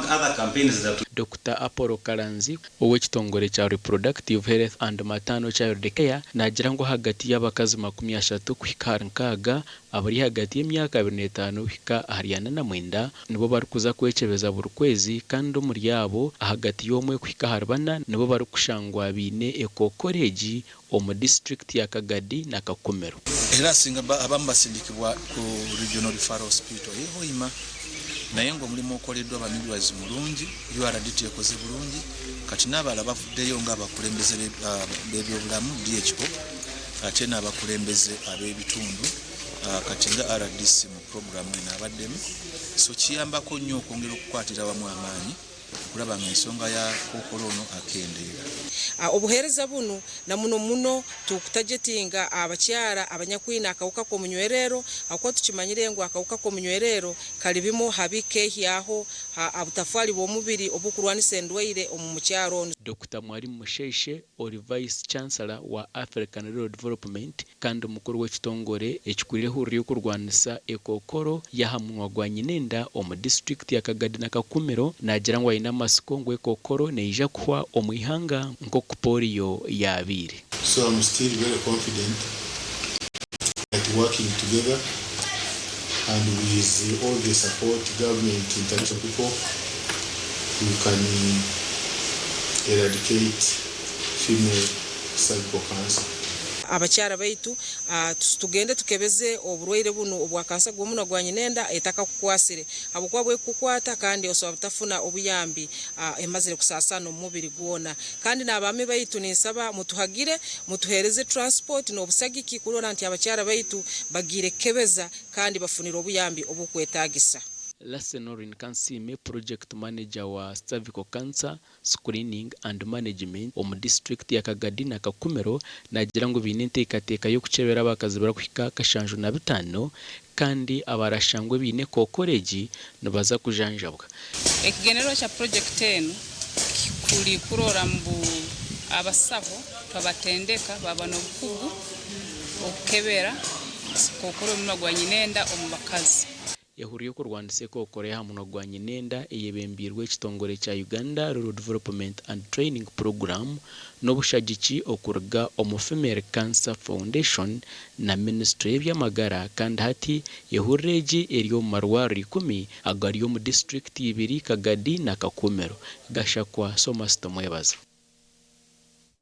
other campaigns that we. Dokita Apollo Kalanzi ow'ekitongore kya Reproductive Health and Maternal Child Care naagira ngu ahagati y'abakazi 30 kuhika ahari 60 abari ahagati y'emyaka 25 kuhika ahari 49 nibo barikuza kwekyebeza buri kwezi kandi omuri abo ahagati y'omwe kuhika ahari bana nibo barikushangwa baine ekookoro egi omu disiturikiti ya Kagadi na Kakumiro. Era asinga abamu basindikibwa ku Regional Referral Hospital ey'e Hoima naye ng'omulimu okoleddwa ba midwives mulungi, URD tekoze bulungi kati n'abalala bavuddeyo ng'abakulembeze b'ebyobulamu, DHO, ate n'abakulembeze ab'ebitundu kati nga rdc mu pulogulaamu eno abaddemu so kiyambako nnyo okwongera okukwatira awamu amaanyi. okulaba nga ensonga ya kookolo ono akendeera. Obuheereza bunu na muno muno tukutagetinga abakyara abanyakwine akawuka k'omunywererro habwokuba tukimanyire ngu akawuka k'omunywererro kali bimu ha bikehyaho ha butafwali bw'omubiri obukurwanisa endwaire omu mukyara onu. Dokita Mwalimu Musheishe ori Vice Chancellor wa African Rural Development kandi mukuru w'ekitongore ekikurire ehururu y'okurwanisa ekookoro y'aha munwa gwa nyinenda omu disiturikiti ya Kagadi na Kakumiro naagira ngu aine amatsiko ngu ekookoro neija kuhwa omu ihanga nk'oku pooriyo yaabaire. So am still very confident that working together and with all the support government, international people, we can eradicate female cervical cancer. Abakyara baitu tugende tukebeze oburwaire bunu obwa kansa gw'omunwa gwa nyinenda etakakukwasire habwokuba bwekukukwata kandi osobola butafuna obuyambi emazire kusasana omu mubiri gwona. Kandi n'abaami baitu ninsaba mutuhagire mutuhereze transport n'obusagiki kurora nti abakyara baitu bagiire kukebeza kandi bafunire obuyambi obukwetagisa. Lasse Noreen Kansiime, Project Manager wa Cervical Cancer Screening and Management omu disiturikiti ya Kagadi na Kakumiro naagira ngu baine enteekateeka y'okukyebera abakazi barikuhika 75 kandi abarashangwe baine ekookoro egi nibaza kujanjabwa. Ekigendererwa kya purojekiti enu kuri kurora ngu abasaho twabatendeka baba n'obukugu okukebera kookoro y'omunwa gwa nyinenda omu bakazi. Ehururu y'okurwanisa ekookoro y'aha munwa gwa nyinenda eyebembeirwe ekitongore kya Uganda Rural Development and Training Programme n'obushagiki okuruga omu Female Cancer Foundation na minisiture y'eby'amagara kandi hati ehururu egi eri omu marwariro ikumi agari omu disiturikiti ibiri Kagadi na Kakumiro. Gashakwa Thomas Tumwebaze.